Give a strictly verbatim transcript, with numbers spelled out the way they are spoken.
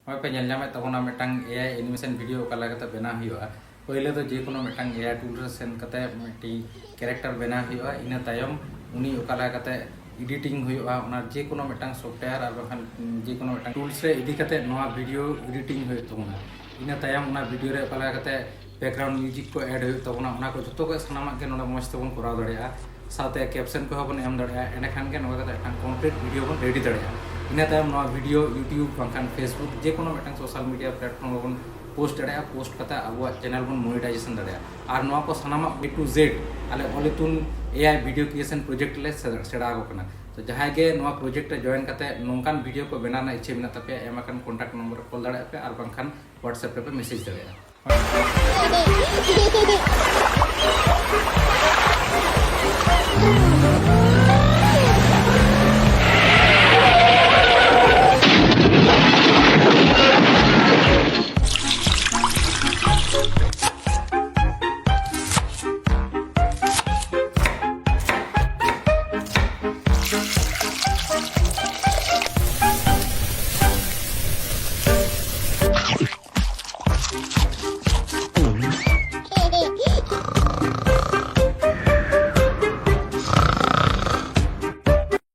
ᱱᱚᱜᱼᱚᱭ ᱯᱮ ᱧᱮᱞ ᱧᱟᱢᱮᱫ ᱛᱟᱵᱚᱱᱟ ᱢᱤᱫᱴᱟᱝ AI animation video ᱚᱠᱟ ᱞᱮᱠᱟᱛᱮ ᱵᱮᱱᱟᱣ ᱦᱩᱭᱩᱜᱼᱟ᱾ ᱯᱳᱭᱞᱳ ᱫᱚ ᱡᱮ ᱠᱳᱱᱳ ᱢᱤᱫᱴᱟᱝ AI tool ᱨᱮ ᱥᱮᱱ ᱠᱟᱛᱮ ᱢᱤᱫᱴᱤᱡ character ᱵᱮᱱᱟᱣ ᱦᱩᱭᱩᱜᱼᱟ᱾ ᱤᱱᱟᱹ ᱛᱟᱭᱚᱢ ᱩᱱᱤ ᱚᱠᱟ ᱞᱮᱠᱟᱛᱮ editing ᱦᱩᱭᱩᱜᱼᱟ, ᱚᱱᱟ ᱡᱮ ᱠᱳᱱᱳ ᱢᱤᱫᱴᱟᱝ software ᱟᱨ ᱵᱟᱝᱠᱷᱟᱱ ᱡᱮ ᱠᱳᱱᱳ ᱢᱤᱫᱴᱟᱝ tools ᱨᱮ ᱤᱫᱤ ᱠᱟᱛᱮ ᱱᱚᱣᱟ video editing ᱦᱩᱭᱩᱜ ᱛᱟᱵᱚᱱᱟ᱾ ᱤᱱᱟᱹ ᱛᱟᱭᱚᱢ ᱚᱱᱟ video ᱨᱮ ᱚᱠᱟ ᱞᱮᱠᱟᱛᱮ background music ᱠᱚ add ᱦᱩᱭᱩᱜ ᱛᱟᱵᱚᱱᱟ, ᱚᱱᱟ ᱠᱚ ᱡᱚᱛᱚ ᱜᱮ ᱥᱟᱱᱟᱢᱟᱜ ᱜᱮ ᱱᱚᱰᱮ ᱢᱚᱡᱽ ᱛᱮᱵᱚᱱ ᱠᱚᱨᱟᱣ ᱫᱟᱲᱮᱭᱟᱜᱼᱟ᱾ ᱥᱟᱶᱛᱮ caption ᱠᱚᱦᱚᱸ ᱵᱚᱱ ᱮᱢ ᱫᱟᱲᱮᱭᱟᱜᱼᱟ᱾ ᱮᱸᱰᱮᱠᱷᱟᱱ ᱜᱮ ᱱᱚᱣᱟ ᱠᱟᱛᱮ ᱢᱤᱫᱴᱟᱝ complete video ᱵᱚᱱ ready ᱫᱟᱲᱮᱭᱟᱜᱼᱟ᱾ ᱤᱱᱟᱹ ᱛᱟᱭᱚᱢ ᱱᱚᱣᱟ video YouTube ᱵᱟᱝᱠᱷᱟᱱ Facebook ᱡᱮ ᱠᱳᱱᱳ ᱢᱤᱫᱴᱟᱝ social media platform ᱨᱮᱵᱚᱱ post ᱫᱟᱲᱮᱭᱟᱜᱼᱟ᱾ Post ᱠᱟᱛᱮ ᱟᱵᱚᱣᱟᱜ channel ᱵᱚᱱ monetization ᱫᱟᱲᱮᱭᱟᱜᱼᱟ᱾ ᱟᱨ ᱱᱚᱣᱟ ᱠᱚ ᱥᱟᱱᱟᱢᱟᱜ A to Z ᱟᱞᱮ All Ethun AI video creation project ᱞᱮ ᱥᱮ- ᱥᱮᱬᱟ ᱟᱠᱚ ᱠᱟᱱᱟ᱾ ᱛᱚ ᱡᱟᱦᱟᱸᱭ ᱜᱮ ᱱᱚᱣᱟ project ᱨᱮ join ᱠᱟᱛᱮ ᱱᱚᱝᱠᱟᱱ video ᱠᱚ ᱵᱮᱱᱟᱣ ᱨᱮᱱᱟᱜ ᱤᱪᱪᱷᱟᱹ ᱢᱮᱱᱟᱜ ᱛᱟᱯᱮᱭᱟ, ᱮᱢ ᱟᱠᱟᱱ contact number ᱨᱮ call ᱫᱟᱲᱮᱭᱟᱜᱼᱟ ᱯᱮ ᱟᱨ ᱵᱟᱝᱠᱷᱟᱱ WhatsApp ᱨᱮᱯᱮ message ᱫᱟᱲᱮᱭᱟᱜᱼᱟ᱾